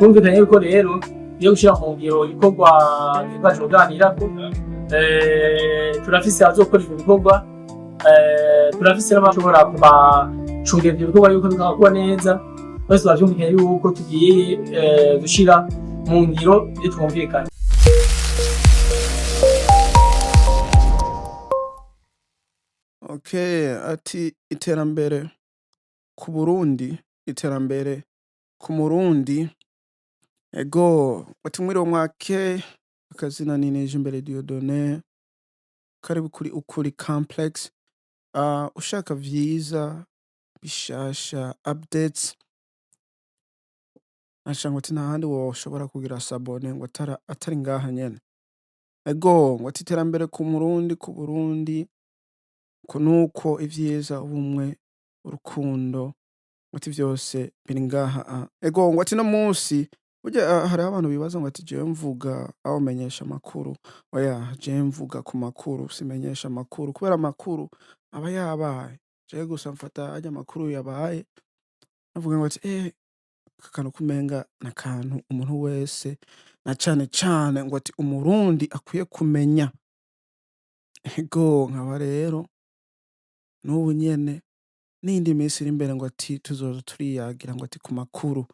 Twumvikanye yuko rero iyo gushyira mu ngiro ibikorwa twaje kuganirako, turafise abazokora ivyo bikorwa, turafise n'abashobora kubacungera ivyo bikorwa yuko bikorwa neza. Bose bavyumvikanye yuko tugiye gushira mu ngiro ivyo twumvikanye. Okay, ati iterambere ku Burundi, iterambere ku Murundi. Ego, ati mwiriwe mwake, akazina ni Nijimbere Dieudonné, karibu kuri Ukuri Complex. Ushaka vyiza, bishasha, updates, asha ngo ati nta handi woshobora kugira sabone ngo atari ngaha nyene. Ego, ngo ati iterambere ku Murundi, ku Burundi, uku nuko ivyiza, ubumwe, urukundo, ngo ati vyose biri ngaha a. Ego, ngo ati no munsi burya hariho abantu bibaza ngo ati jewe mvuga aho menyesha amakuru. Oya, jewe mvuga ku makuru, simenyesha amakuru, kubera amakuru aba yabaye. Jewe gusa mfata arya makuru yabaye, nkavuga ngo ati aka kantu kumenga n'akantu umuntu wese, na cane cane ngo ati umurundi akwiye kumenya. Ego, nkaba rero n'ubu nyene n'iyindi minsi iri imbere ngo ati tuzoza turiyagira ngo ati ku makuru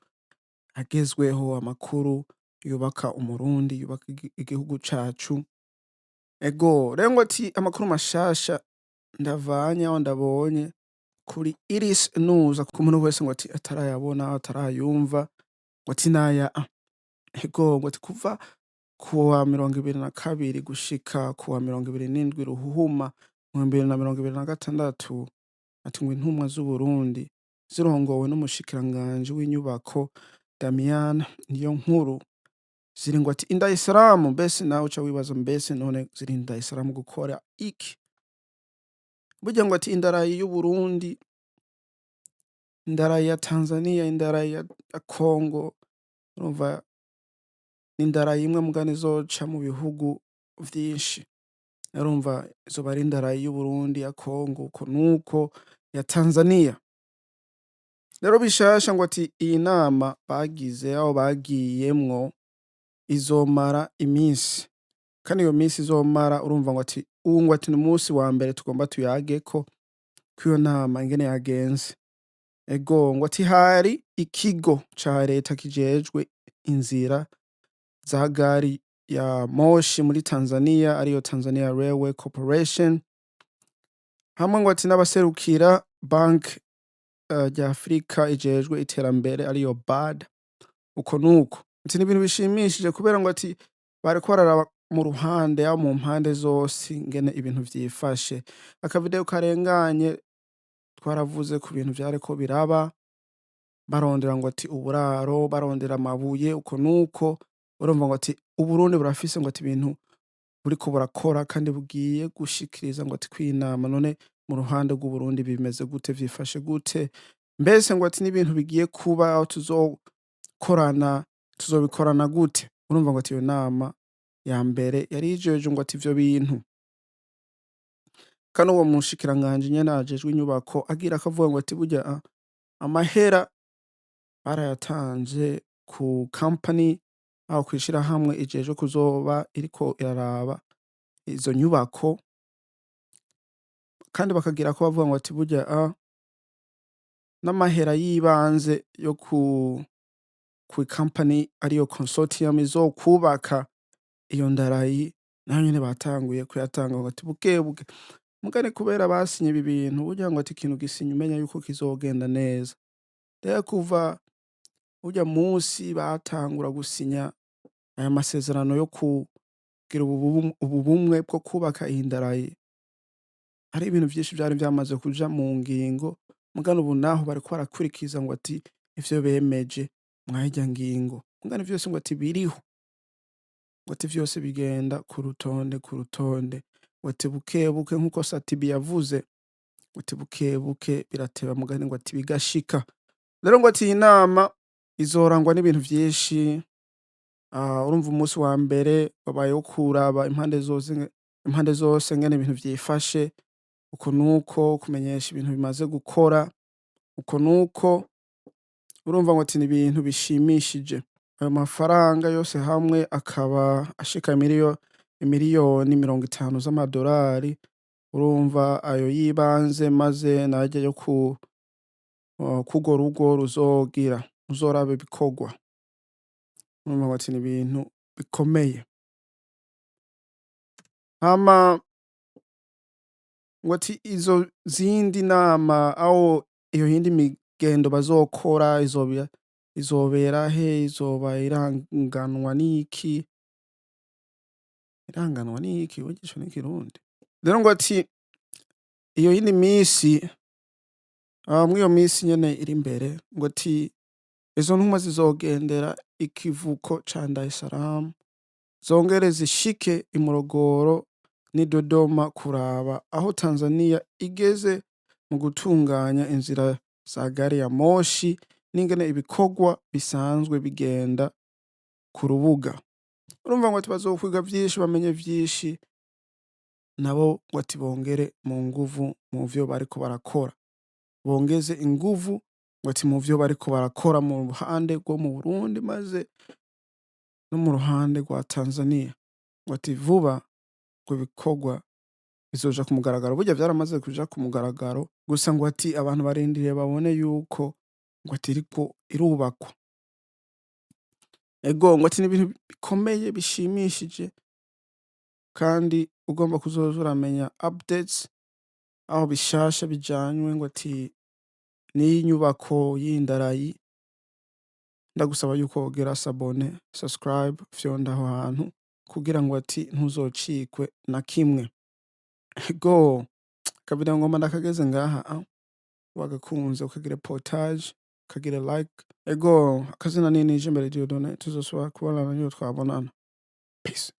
agezweho, amakuru yubaka umurundi, yubaka igihugu cacu. Ego, rero ngo ati amakuru mashasha ndavanye aho ndabonye kuri Iris News, ku muntu wese ngo ati atarayabona, atarayumva, ngo ati naya a. Ego, ngo ati kuva kuwa 22 gushika kuwa 27 Ruhuhuma 2026, ati ngo intumwa z'Uburundi zirongowe n'umushikiranganji w'inyubako Damian Niyonkuru ziri ngo ati i Dar es Salaam. Mbese nawe uca wibaza, mbese none ziri i Dar es Salaam gukora iki? Burya ngo ati indarayi y'Uburundi, indarayi ya Tanzania, indarayi ya Congo, urumva ni indarayi imwe mugani izoca mu bihugu vyinshi. Urumva izoba ari indarayi y'Uburundi, ya Congo, uko nuko ya Tanzania. Rero bishasha ngo ati iyi nama bagize aho bagiyemwo izomara iminsi, kandi iyo minsi izomara, urumva ngo ati ubu ngo ati ni umunsi wa mbere tugomba tuyageko kw'iyo nama ingene yagenze. Ego, ngo ati hari ikigo ca leta kijejwe inzira za gari ya moshi muri Tanzania, ariyo Tanzania Railway Corporation, hamwe ngo ati n'abaserukira banki rya Afrika ijejwe iterambere, ariyo BAD, uko nuko. Ati ni ibintu bishimishije kubera ngo ati bariko bararaba mu ruhande yaba mu mpande zose ingene ibintu vyifashe. Akavideo karenganye twaravuze ku bintu vyariko biraba, barondera ngo ati uburaro, barondera amabuye, uko nuko. Urumva ngo ati Uburundi burafise ngo ati ibintu buriko burakora kandi bugiye gushikiriza ngo ati kwinama. None mu ruhande rw'Uburundi bimeze gute, vyifashe gute? Mbese ngo ati n'ibintu bigiye kuba aho tuzokorana, tuzobikorana gute? Urumva ngo ati iyo nama ya mbere yari ijeje ngo ati ivyo bintu. Kandi uwo mushikiranganji nyene ajejwe inyubako agira akavuga ngo ati burya amahera barayatanze ku company, aho kwishirahamwe ijejwe kuzoba iriko iraraba izo nyubako, kandi bakagira ko bavuga ngo ati burya n'amahera y'ibanze yo ku company, ariyo consortium izokubaka iyo ndarayi, nayo nyene batanguye kuyatanga ngo ati buke buke. Mugani kubera basinye ibi bintu, burya ngo ati ikintu gisinya umenya yuko kizogenda neza. Rero kuva urya munsi batangura gusinya aya masezerano yo kugira ubu bumwe bwo kubaka iyi ndarayi, hari ibintu vyinshi vyari vyamaze kuja mu ngingo, mugabo ubu naho bariko barakurikiza ngo ati ivyo bemeje mwayirya ngingo. Mugabo vyose ngo ati biriho, ngo ati vyose bigenda ku rutonde ku rutonde, ngo ati buke buke, nkuko Satibi yavuze ngo ati buke buke birateba, mugani ngo ati bigashika. Rero ngo ati iyi nama izorangwa n'ibintu vyinshi. Urumva umunsi wa mbere wabaye wo kuraba impande zose ngene ibintu vyifashe, uko nuko kumenyesha ibintu bimaze gukora, uko nuko. Urumva ngo ati ni ibintu bishimishije. Ayo mafaranga yose hamwe akaba ashika imiliyoni 50 z'amadolari. Urumva ayo yibanze maze narya yo ku kurwo rugo ruzogira ruzoraba ibikorwa. Urumva ngo ati ni ibintu bikomeye. Hama ngo ati izo zindi nama aho iyo yindi migendo bazokora izobera he, izoba iranganwa n'iki? Iranganwa n'iki? Burya ico n'ikirundi? Rero ngo ati iyo yindi misi, mw'iyo misi nyene iri imbere, ngo ati izo ntumwa zizogendera ikivuko ca Dar es Salaam, zongere zishike i Morogoro n'i Dodoma kuraba aho Tanzania igeze mu gutunganya inzira za gari ya moshi n'ingene ibikorwa bisanzwe bigenda ku rubuga. Urumva ngo ati bazokwiga vyinshi, bamenye vyinshi, nabo ngo ati bongere mu nguvu mu vyo bariko barakora. Bongeze inguvu ngo ati mu vyo bariko barakora mu ruhande rwo mu Burundi maze no mu ruhande rwa Tanzania. Ngo ati vuba ngo ibikorwa bizoja ku mugaragaro. Burya vyaramaze kuja ku mugaragaro, gusa ngo ati abantu barindiriye babone yuko ngo ati iriko irubakwa. Ego, ngo ati ni ibintu bikomeye bishimishije, kandi ugomba kuzoza uramenya updates aho bishasha bijanywe ngo ati n'iyi nyubako y'indarayi, ndagusaba yuko wogira s'abonner, subscribe, fyonda aho hantu kugira ngo ati ntuzocikwe na kimwe. Ego, akavideo ngoma ndakageze ngaha, wagakunze ukagire partage, ukagire like. Ego, akazina ni Nijimbere Dieudonné, tuzosubira kubonana niyo twabonana. Peace.